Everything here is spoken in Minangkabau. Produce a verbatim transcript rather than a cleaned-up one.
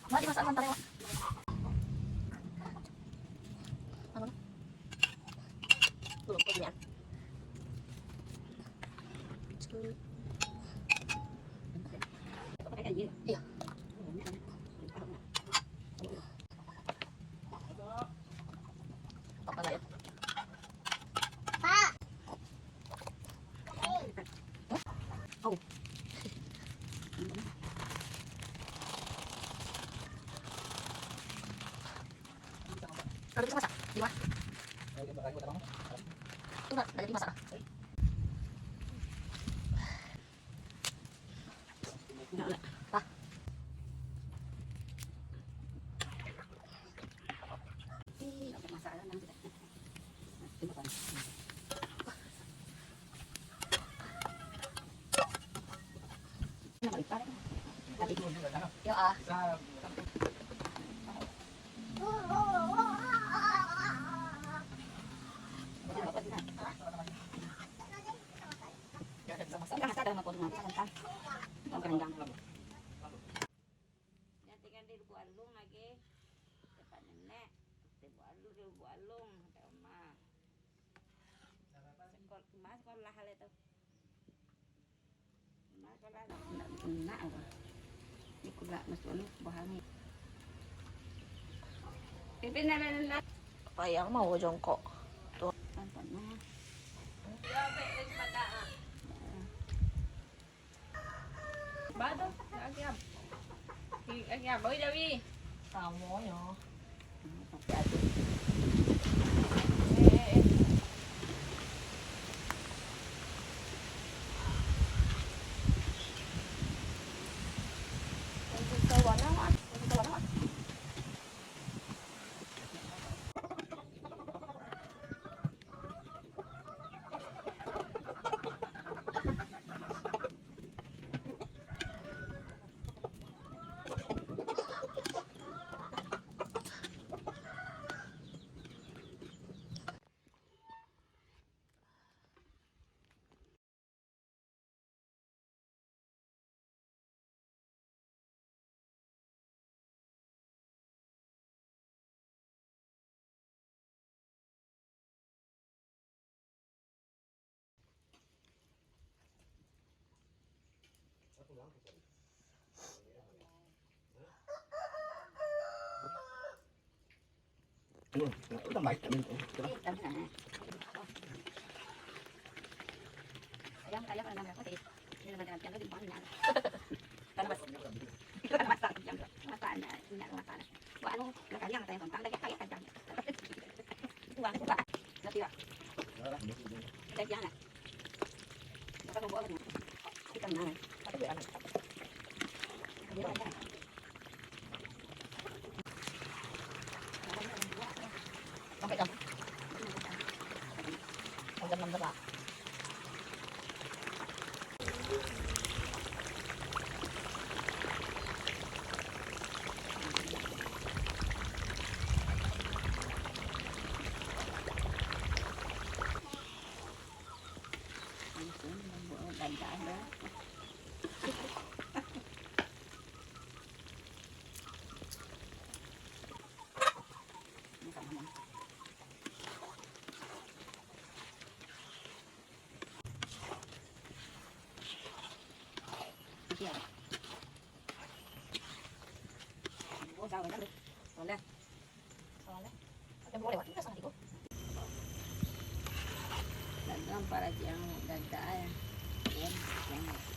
Mari masak santai, Mak. Apa? Belum, belum ya. Iya. Apa ya? Pak. Oh. Kalau bisa masak, di rumah. Itu nak, ada di masak. Nah. Yo, ah. Kan ada mah kodong apa kan? Mau kerendang. Jantikan di Lubuk Alung lagi. Tempat nenek. Lubuk Alung, di Lubuk Alung, kata Oma. Sekol-, Oma sekolah hal itu. Oma sekolah. Nak, nak apa? Di kulak masuk anu, buah angin. Pimpin, nak, nak, nak. Apa yang mau jongkok? Tuh. Tampaknya. Ba tu, lagi am. Lagi am, bawa jawi. Samonyo. Udah baik kan? Ayam, ayam, ayam, ayam, ayam. Ini nama dengan tiang lebih banyak. Kan mas-, kan masak, jam masak, masak, masak, masak. Buat anu, nak kanyang, saya tontang, lagi kayak kanyang. Buang, buang. Nanti lah. Kita jangan. Makan bubur apa ni? Ikan mana? Tapi dia anak. Dia anak. Dagang paraji ang dadah ya. Yen, yen.